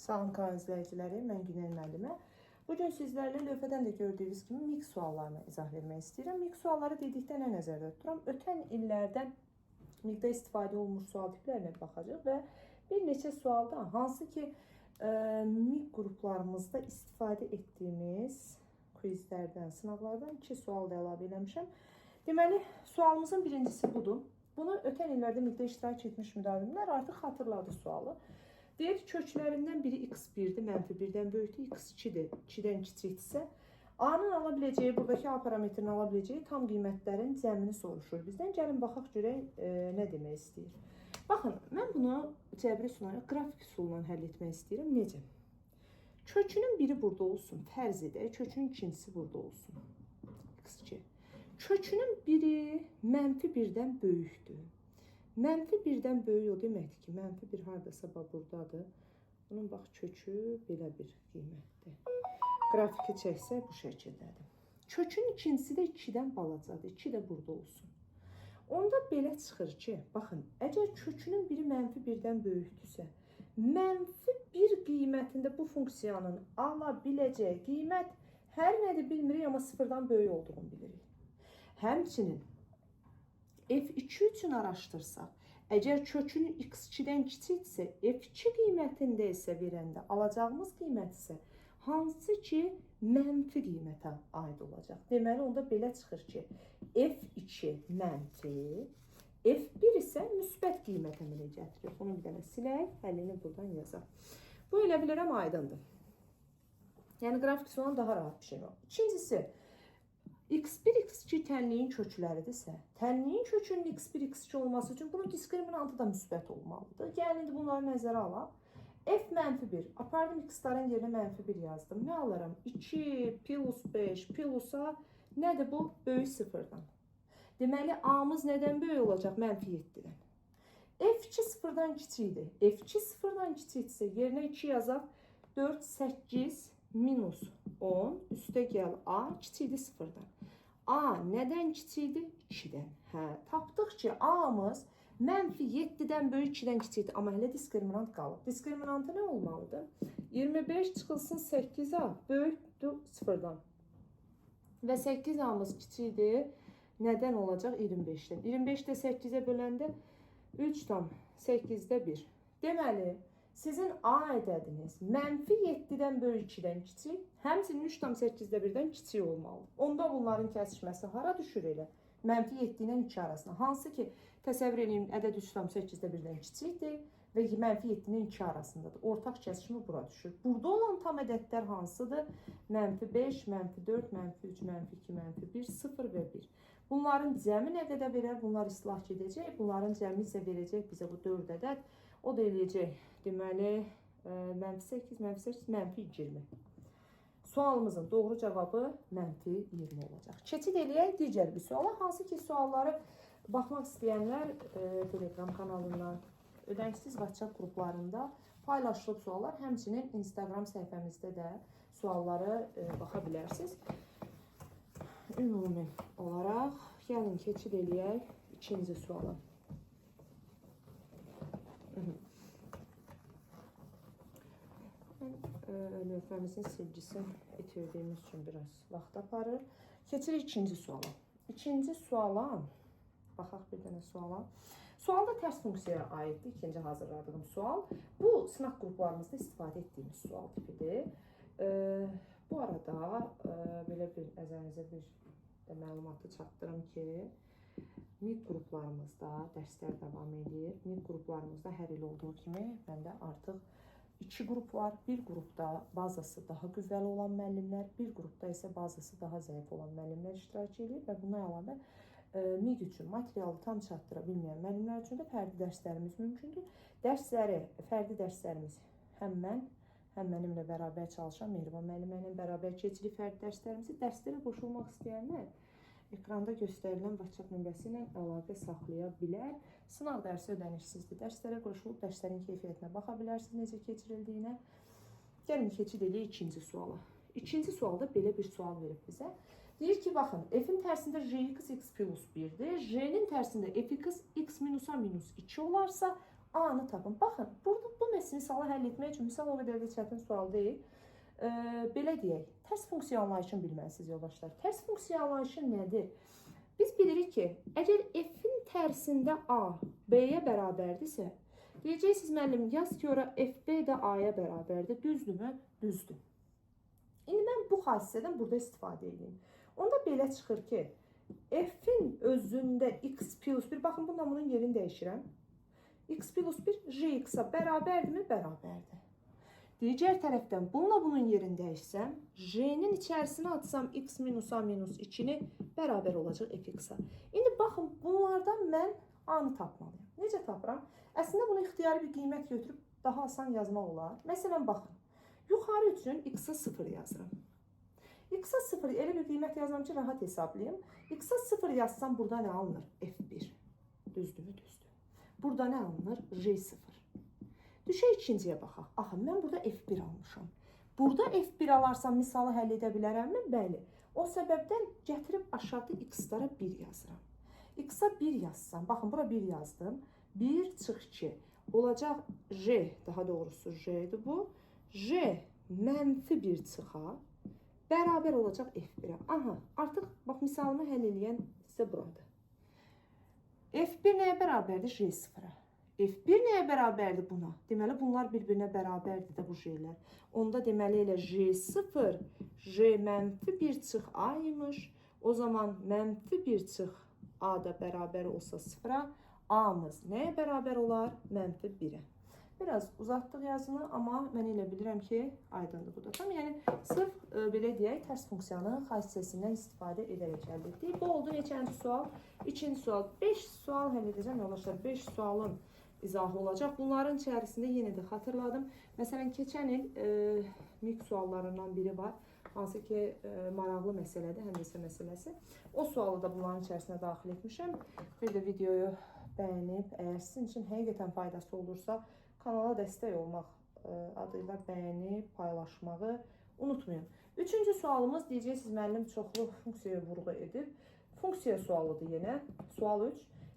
Salam kanal izləyiciləri, mən Günel müəllimə. Bugün sizlərlə lövhədən də gördüyünüz kimi MİQ suallarına izah vermək istəyirəm. MİQ sualları dedikdə nə nəzərdə tuturam? Ötən illərdə MİQ-də istifadə olunmuş sual tiplərinə baxacağıq və bir neçə sualda hansı ki MİQ qruplarımızda istifadə etdiyimiz quizlərdən, sınaqlardan 2 sual da əlavə eləmişəm. Deməli, sualımızın birincisi budur. Bunu ötən illərdə MİQ-də iştirak etmiş müdavimlər artıq xatırladı sualı. Deyir, köklərindən biri x1-dir, mənfi 1-dən böyükdür, x2-dir, 2-dən kiçikdirsə, A-nın ala biləcəyi, buradakı A parametrinin ala biləcəyi tam qiymətlərin cəmini soruşur bizdən. Gəlin baxaq görək nə demək istəyir. Baxın, mən bunu cəbri üsulla, qrafik üsulla həll etmək istəyirəm. Necə? Kökünün biri burada olsun, fərz edək, kökünün ikincisi burada olsun. X2. Kökünün biri mənfi 1-dən böyükdür. Mənfi 1-dən böyük o deməkdir ki, mənfi 1 hardasa bax buradadır. Bunun bax kökü belə bir qiymətdir. Qrafiki çəksək bu şəkildədir. Kökün ikincisi də 2-dən balacadır. 2 də burada olsun. Onda belə çıxır ki, baxın, əgər kökünün biri mənfi 1-dən böyükdürsə, mənfi 1 qiymətində bu funksiyanın ala biləcəyi qiymət hər nədir bilmirik, amma sıfırdan böyük olduğunu bilirik. Həmçinin F2 üçün araşdırsaq, əgər kökünün x2-dən kiçikdirsə, F2 qiymətində isə verəndə alacağımız qiymət isə hansı ki mənfi qiymətə aid olacaq. Deməli, onda belə çıxır ki, F2 mənfi, F1 isə müsbət qiymət əmələ gətirir. Bunu bir dənə silək, həllini buradan yazaq. Bu elə bilirəm aydındır. Yəni, qrafik üsulla daha rahat bir şey var. İkincisi, x1, x2 tənliyin kökləridirsə, tənliyin kökünün x1, x2 olması üçün bunun diskriminantı da müsbət olmalıdır. Gəlin, indi bunları nəzərə alaq. F mənfi 1. Apardım x-ların yerinə mənfi 1 yazdım. Nə alıram? 2 plus 5 plusa nədir bu? Böyük sıfırdan. Deməli, A-mız nədən böyük olacaq? Mənfi 7-dən. F2 sıfırdan kiçikdir. F2 sıfırdan kiçikdirsə, yerinə 2 yazaq. 4, 8 minus 10 üstə gəl A kiçikdir sıfırdan. A nədən kiçikdir? 2-dən. Hə, tapdıq ki, A-mız mənfi 7-dən böyük 2-dən kiçikdir. Amma hələ diskriminant qalıb. Diskriminantı nə olmalıdır? 25 çıxılsın 8A böyükdür sıfırdan. Və 8A-mız kiçikdir. Nədən olacaq? 25-dən. 25 də 8-ə böləndə 3,8-də 1. Deməli, sizin A ədədiniz mənfi 7-dən böyük 2-dən kiçik, həmçinin 3,8-də 1-dən kiçik olmalıdır. Onda bunların kəsişməsi hara düşür elə? Mənfi 7 ilə 2 arasında. Hansı ki, təsəvvür edin, ədəd 3,8-də 1-dən kiçikdir və mənfi 7 ilə 2 arasındadır. Ortaq kəsişmə bura düşür. Burada olan tam ədədlər hansıdır? Mənfi 5, mənfi 4, mənfi 3, mənfi 2, mənfi 1, 0 və 1. Bunların cəmi nə qədər verər? Bunlar islah gedəcək. Bunların cəmi isə verəcək bizə bu 4 ədəd. O da eləyəcək, deməli, mənfi 8, mənfi 8, mənfi 20. Sualımızın doğru cavabı mənfi 20 olacaq. Keçid eləyək digər bir suala. Hansı ki, sualları baxmaq istəyənlər Telegram kanalından, ödənişsiz WhatsApp qruplarında paylaşılıb suallar. Həmçinin Instagram səhifəmizdə də sualları baxa bilərsiniz. Ümumi olaraq gəlin keçid eləyək ikinci suala. Mən lövhəmizin silgisini itirdiyimiz üçün biraz vaxt aparır. Keçirik ikinci suala. İkinci suala, baxaq bir dənə suala. Sual da tərs funksiyaya aiddir. İkinci hazırladığım sual. Bu, sınaq qruplarımızda istifadə etdiyimiz sual tipidir. Bu arada belə bir nəzərinizə bir də məlumatı çatdırım ki, MİQ qruplarımızda dərslər davam edir. MİQ qruplarımızda hər il olduğu kimi məndə artıq 2 qrup var. Bir qrupda bazası daha qüvvəli olan müəllimlər, bir qrupda isə bazası daha zəif olan müəllimlər iştirak edir və buna əlavə MİQ üçün materialı tam çatdıra bilməyən müəllimlər üçün də fərdi dərslərimiz mümkündür. Dərsləri, fərdi dərslərimiz həm mən, həm mənimlə bərabər çalışan Mehriban müəllimə ilə bərabər keçirik fərdi dərslərimizi. Dərslərə qoşulmaq istəyənlər ekranda göstərilən WhatsApp nömrəsi ilə əlaqə saxlaya bilər. Sınaq dərsi ödənişsizdir. Dərslərə qoşulub dərslərin keyfiyyətinə baxa bilərsiniz, necə keçirildiyinə. Gəlin keçid eləyək ikinci suala. İkinci sualda belə bir sual verib bizə. Deyir ki, baxın, f-in tərsində jx x plus 1-dir. J-nin tərsində fx x minus a minus 2 olarsa, A-nı tapın. Baxın, burada bu misalı həll etmək üçün misal o qədər də çətin sual deyil. Belə deyək, tərs funksiya anlayışını bilməlisiniz yoldaşlar. Tərs funksiya anlayışı nədir? Biz bilirik ki, əgər f-in tərsində a b-yə bərabərdirsə, deyəcəksiniz müəllim, yaz ki, ora fb də a-ya bərabərdir. Düzdürmü? Düzdür. İndi mən bu xassədən burada istifadə edeyim. Onda belə çıxır ki, f-in özündə x plus 1, baxın bununla bunun yerini dəyişirəm. X plus 1 jx-a bərabərdirmi? Bərabərdir. Digər tərəfdən bununla bunun yerini dəyişsəm, j-nin içərisinə atsam x minus a minus 2-ni bərabər olacaq fx-a. İndi baxın, bunlardan mən a-nı tapmalıyam. Necə tapıram? Əslində bunu ixtiyari bir qiymət götürüb daha asan yazmaq olar. Məsələn, baxın, yuxarı üçün x-a 0 yazıram. X-a 0 elə bir qiymət yazıram ki, rahat hesablayım. X-a 0 yazsam burada nə alınır? F1. Düzdürmü? Düzdür. Burada nə alınır? J0. Düşək ikinciyə baxaq. Axı, mən burada F1 almışam. Burada F1 alarsam misalı həll edə bilərəmmi? Bəli. O səbəbdən gətirib aşağıda x-lara 1 yazıram. X-a 1 yazsam, baxın, bura 1 yazdım. 1 çıx 2. Olacaq J, daha doğrusu J-dir bu. J mənfi 1 çıxa bərabər olacaq F1-ə. Aha, artıq bax misalımı həll eləyən hissə buradır. F1 nəyə bərabərdir? J0-a. F1 nəyə bərabərdir buna? Deməli, bunlar bir-birinə bərabərdir də bu J-lər. Onda deməli elə J0, J mənfi 1 çıx A imiş. O zaman mənfi 1 çıx A da bərabər olsa 0-a, A-mız nəyə bərabər olar? Mənfi 1-ə. Biraz uzatdıq yazını, amma mən elə bilirəm ki, aydındır bu da. Tam, yəni sırf belə deyək, tərs funksiyanın xassəsindən istifadə edərək əldə etdik. Bu oldu neçənci sual? İkinci sual. 5 sual həll edəcəm yoldaşlar. 5 sualın izahı olacaq. Bunların içərisində yenə də xatırladım. Məsələn, keçən il MİQ suallarından biri var. Hansı ki, maraqlı məsələdir, həndəsə məsələsi. O sualı da bunların içərisinə daxil etmişəm. Bir də videoyu bəyənib, əgər sizin üçün həqiqətən faydası olursa, kanala dəstək olmaq adıyla bəyənib, paylaşmağı unutmayın. Üçüncü sualımız, deyəcəksiniz, müəllim çoxlu funksiyaya vurğu edib. Funksiya sualıdır yenə. Sual 3.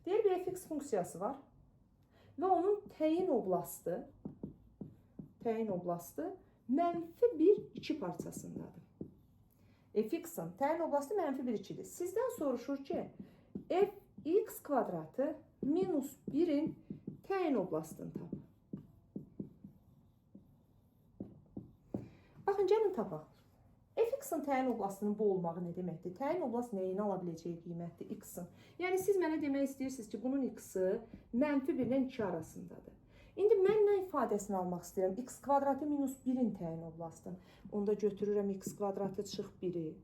Deyir, bir fx funksiyası var və onun təyin oblastı mənfi 1, 2 parçasındadır. Fx-in təyin oblastı mənfi 1, 2-dir. Sizdən soruşur ki, fx kvadratı minus 1-in təyin oblastını tap. Baxın, gəlin tapaq. Fx-in təyin oblastının bu olmağı nə deməkdir? Təyin oblast nəyini ala biləcəyi qiymətdir? X-in. Yəni, siz mənə demək istəyirsiniz ki, bunun x-i mənfi 1 ilə 2 arasındadır. İndi mən nə ifadəsini almaq istəyirəm? X kvadratı minus 1-in təyin oblastını. Onda götürürəm x kvadratı çıx 1-i.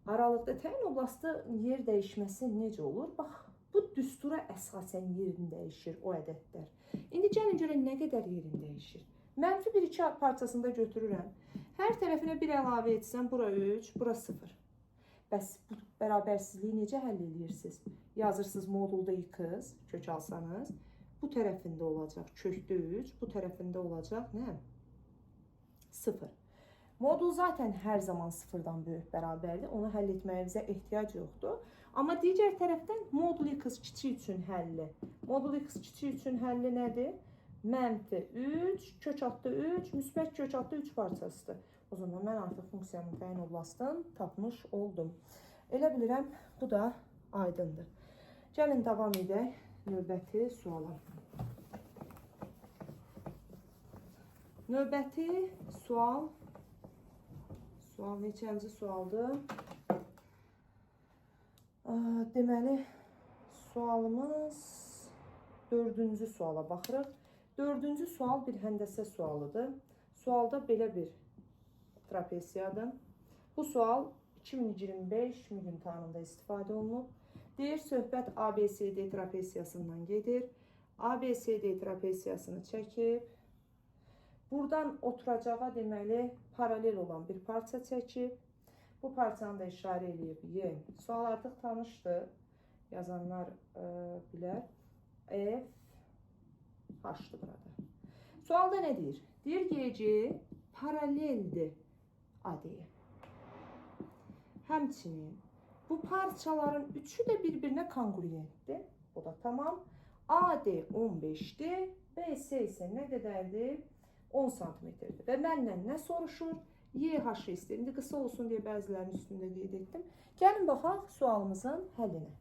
Aralıqda təyin oblastı yer dəyişməsi necə olur? Bax, bu düstura əsasən yerini dəyişir o ədədlər. İndi gəlin görək nə qədər yerini dəyişir. Mənfi 1-2 parçasında götürürəm. Hər tərəfinə 1 əlavə etsəm, bura 3, bura 0. Bəs bu bərabərsizliyi necə həll edirsiniz? Yazırsınız modulda x, kök alsanız. Bu tərəfində olacaq kökdə 3, bu tərəfində olacaq nə? 0. Modul zaten hər zaman 0-dan böyük bərabərdir. Onu həll etməyimizə ehtiyac yoxdur. Amma digər tərəfdən modul x kiçik üçün həlli. Modul x kiçik üçün həlli nədir? Mənfi 3, kök altda 3, müsbət kök altda 3 parçasıdır. O zaman mən artıq funksiyanın təyin oblastını tapmış oldum. Elə bilirəm, bu da aydındır. Gəlin davam edək növbəti suala. Növbəti sual, sual neçənci sualdır? Deməli, sualımız dördüncü suala baxırıq. Dördüncü sual bir həndəsə sualıdır. Sualda belə bir trapesiyadır. Bu sual 2025 MİQ imtahanında istifadə olunub. Deyir, söhbət ABCD trapesiyasından gedir. ABCD trapesiyasını çəkib. Buradan oturacağa deməli paralel olan bir parça çəkib. Bu parçanı da işarə eləyib Y. Sual artıq tanışdır. Yazanlar bilər. F H-dır burada. Sualda nə deyir? Deyir GC paraleldir AD-yə. Həmçinin bu parçaların üçü də bir-birinə konqruentdir. Bu da tamam. AD 15-dir. BC isə nə qədərdir? 10 santimetrdir. Və məndən nə soruşur? YH-ı istəyir. İndi qısa olsun deyə bəzilərinin üstündə qeyd etdim. Gəlin baxaq sualımızın həllinə.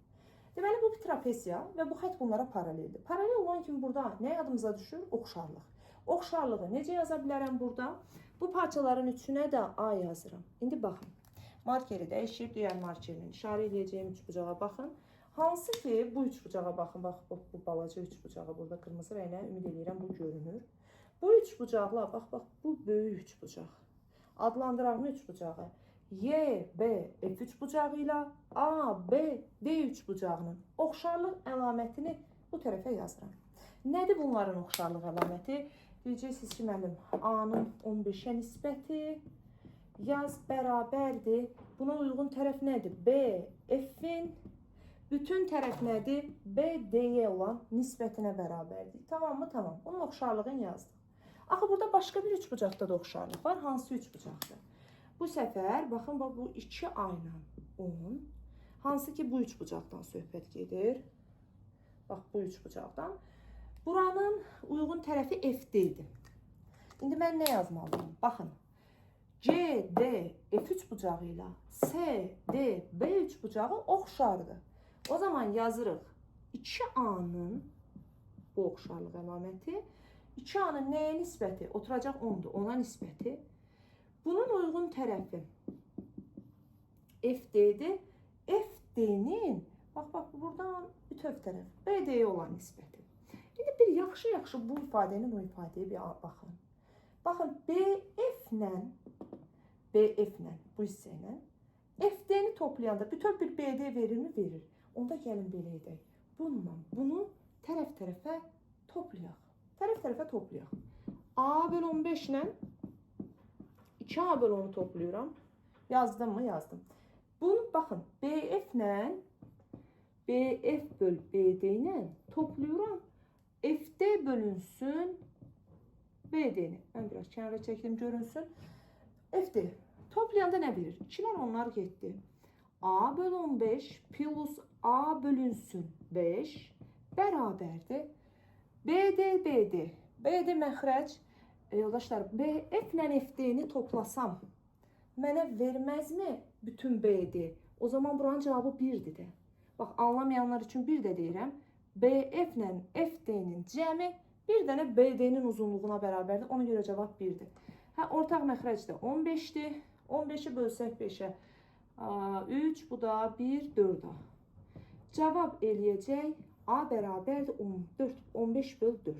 Deməli, bu bir trapesiya və bu xətt bunlara paraleldir. Paralel olan kimi burada nə yadımıza düşür? Oxşarlıq. Oxşarlığı necə yaza bilərəm burada? Bu parçaların üçünə də A yazıram. İndi baxın. Markeri dəyişib, digər markerini işarə eləyəcəyim üçbucağa baxın. Hansı ki, bu üçbucağa baxın. Bax, bu balaca üçbucağa burada qırmızı rənglə ümid eləyirəm bu görünür. Bu üçbucaqla, bax, bax, bu böyük üçbucaq. Adlandıraq üçbucağı. Y, B, F üçbucağı ilə A, B, D üçbucağının oxşarlıq əlamətini bu tərəfə yazıram. Nədir bunların oxşarlıq əlaməti? Deyəcəksiniz ki, müəllim, A-nın 15-ə nisbəti yaz bərabərdir. Buna uyğun tərəf nədir? B, F-in bütün tərəf nədir? B, D-yə olan nisbətinə bərabərdir. Tamam mı? Tamam. Bunun oxşarlığını yazdıq. Axı, burada başqa bir üçbucaqda da oxşarlıq var. Hansı üçbucaqda? Bu səfər, baxın, bax, bu 2A ilə 10. Hansı ki, bu üçbucaqdan söhbət gedir. Bax, bu üçbucaqdan. Buranın uyğun tərəfi FD-dir. İndi mən nə yazmalıyam? Baxın, C, D, F üçbucağı ilə S, D, B üçbucağı oxşardır. O zaman yazırıq 2A-nın bu oxşarlıq əlaməti, 2A-nın nəyə nisbəti? Oturacaq 10-dur, ona nisbəti. Bunun uyğun tərəfi FD-dir. FD-nin, bax, bax, buradan bütöv tərəf, BD-yə olan nisbəti. İndi bir yaxşı-yaxşı bu ifadəni, bu ifadəyə bir baxın. Baxın, BF-lə, BF-lə, bu hissə ilə FD-ni toplayanda bütöv bir BD verirmi? Verir. Onda gəlin belə edək. Bununla bunu tərəf-tərəfə toplayaq. Tərəf-tərəfə toplayaq. A bölü 15 ilə 2A bölü 10-u toplayıram. Yazdım mı? Yazdım. Bunu baxın, BF ilə BF böl BD ilə toplayıram. FD bölünsün BD-ni. Mən biraz kənara çəkdim, görünsün. FD. Toplayanda nə verir? 2-lər onlar getdi. A bölü 15 plus A bölünsün 5 bərabərdir. BD, BD. BD məxrəc. Yoldaşlar, BF ilə FD-ni toplasam mənə verməzmi bütün BD? O zaman buranın cavabı 1-dir də. Bax, anlamayanlar üçün bir də deyirəm. BF ilə FD-nin cəmi bir dənə BD-nin uzunluğuna bərabərdir. Ona görə cavab 1-dir. Hə, ortaq məxrəc də 15-dir. 15-i bölsək 5-ə 3, bu da 1, 4A. Cavab eləyəcək A bərabərdir 14, 15 böl 4.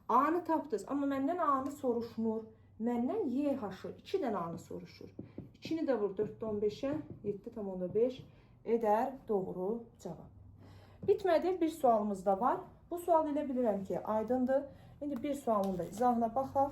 A-nı tapdınız, amma məndən A-nı soruşmur. Məndən YH-ı, 2 dənə A-nı soruşur. 2-ni də vur 4-də 15-ə, 7,5 edər doğru cavab. Bitmədi, bir sualımız da var. Bu sual elə bilirəm ki, aydındır. İndi bir sualın da izahına baxaq.